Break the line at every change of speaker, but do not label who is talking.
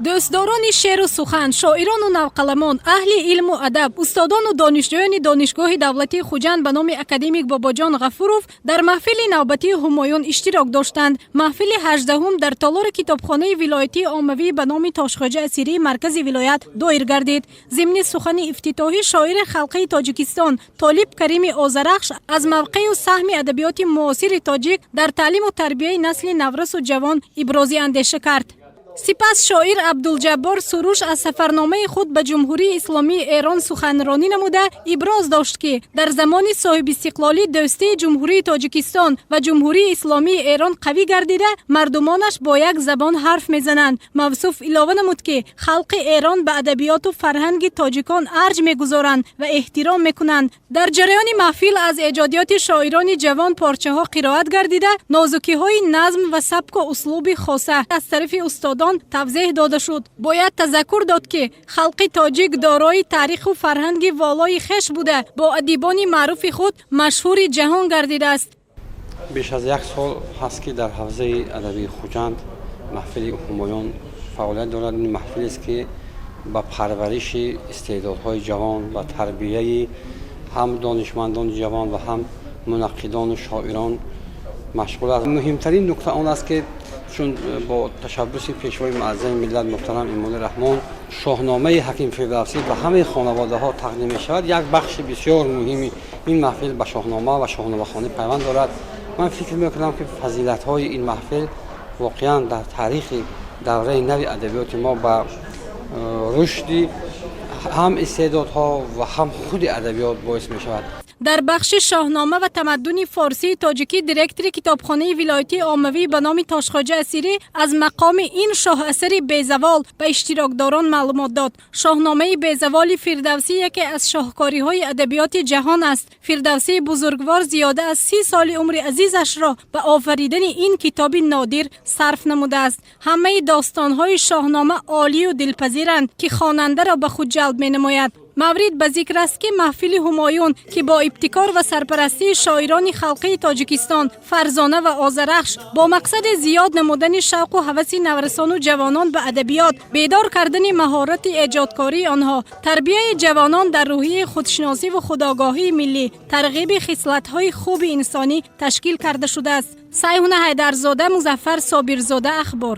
Дӯстдорони шеъру сухан, шоирону навқаламон, аҳли илму адаб, устодону донишҷӯёни Донишгоҳи давлатии Хуҷанд ба номи академик Бобоҷон Ғафуров дар маҳфили навбатии Ҳумоюн иштирок доштанд. Маҳфили 18-ум дар толори китобхонаи вилоятии оммавӣ ба номи Тошхоҷа Асирии маркази вилоят доир гардид. Зимни сухани ифтитоҳӣ шоири халқии Тоҷикистон Толиб Карими Озарахш аз мавқею саҳми адабиёти муосири тоҷик дар таълиму тарбияи насли наврасу ҷавон ибрози андеша кард. Сипас шоир Абдулҷаббор Суруш аз сафарномаи худ ба Ҷумҳурии Исломии Эрон суханронӣ намуда, иброз дошт, ки дар замони соҳибистиқлолӣ дӯстии Ҷумҳурии Тоҷикистон ва Ҷумҳурии Исломии Эрон қавӣ гардида, мардумонаш бо як забон ҳарф мезананд. Мавсуф илова намуд, ки халқи Эрон ба адабиёту фарҳанги тоҷикон арҷ мегузоранд ва эҳтиром мекунанд. Дар ҷараёни маҳфил аз эҷодиёти шоирони ҷавон порчаҳо қироат гардида, нозукиҳои назм ва сабку услуби хоса аз тарафи устодон тавзеҳ дода шуд. Бояд тазаккур дод, ки халқи тоҷик дорои таъриху фарҳанги волои хеш буда, бо адибони маъруфи худ машҳури ҷаҳон гардидааст.
Беш аз як сол ҳаст, ки дар ҳавзаи адабии Хуҷанд маҳфили Ҳумоюн фаъолият дорад. Ин маҳфилест, ки ба парвариши истеъдодҳои ҷавон ва тарбияи ҳам донишмандони ҷавон ва ҳам мунаққидону шоирон машғул аст. Муҳимтарин нукта он аст, ки чун бо ташаббуси Пешвои муаззами миллат муҳтарам Эмомалӣ Раҳмон Шоҳномаи Ҳаким Фирдавсӣ ба ҳамаи хонаводаҳо тақдим мешавад, як бахши бисёр муҳими ин маҳфил ба Шоҳнома ва шоҳномахонӣ пайванд дорад. Ман фикр мекунам, ки фазилатҳои ин маҳфил воқеан дар таърихи давраи нави адабиёти мо ба рушди ҳам истеъдодҳо ва ҳам худи адабиёт боис мешавад.
Дар бахши шоҳнома ва тамаддуни форсии тоҷикӣ директори китобхонаи вилоятии оммавӣ ба номи Тошхоҷа Асирӣ аз мақоми ин шоҳасари безавол ба иштирокдорон маълумот дод. Шоҳномаи безаволи Фирдавсӣ яке аз шоҳкориҳои адабиёти ҷаҳон аст. Фирдавсии бузургвор зиёда аз 30 соли умри азизашро ба офаридани ин китоби нодир сарф намудааст. Ҳамаи достонҳои Шоҳнома олию дилпазиранд, ки хонандаро ба худ ҷалб менамояд. Маврид ба зикр аст, ки маҳфили Ҳумоюн, ки бо ибтикор ва сарпарастии шоирони халқии Тоҷикистон Фарзона ва Озарахш бо мақсади зиёд намудани шавқу ҳаваси наврасону ҷавонон ба адабиёт, бедор кардани маҳорати эҷодкории онҳо, тарбияи ҷавонон дар рӯҳияи худшиносиву худогоҳии миллӣ, тарғиби хислатҳои хуби инсонӣ ташкил карда шудааст. Сайҳуна Ҳайдарзода, Музаффар Собирзода, Ахбор.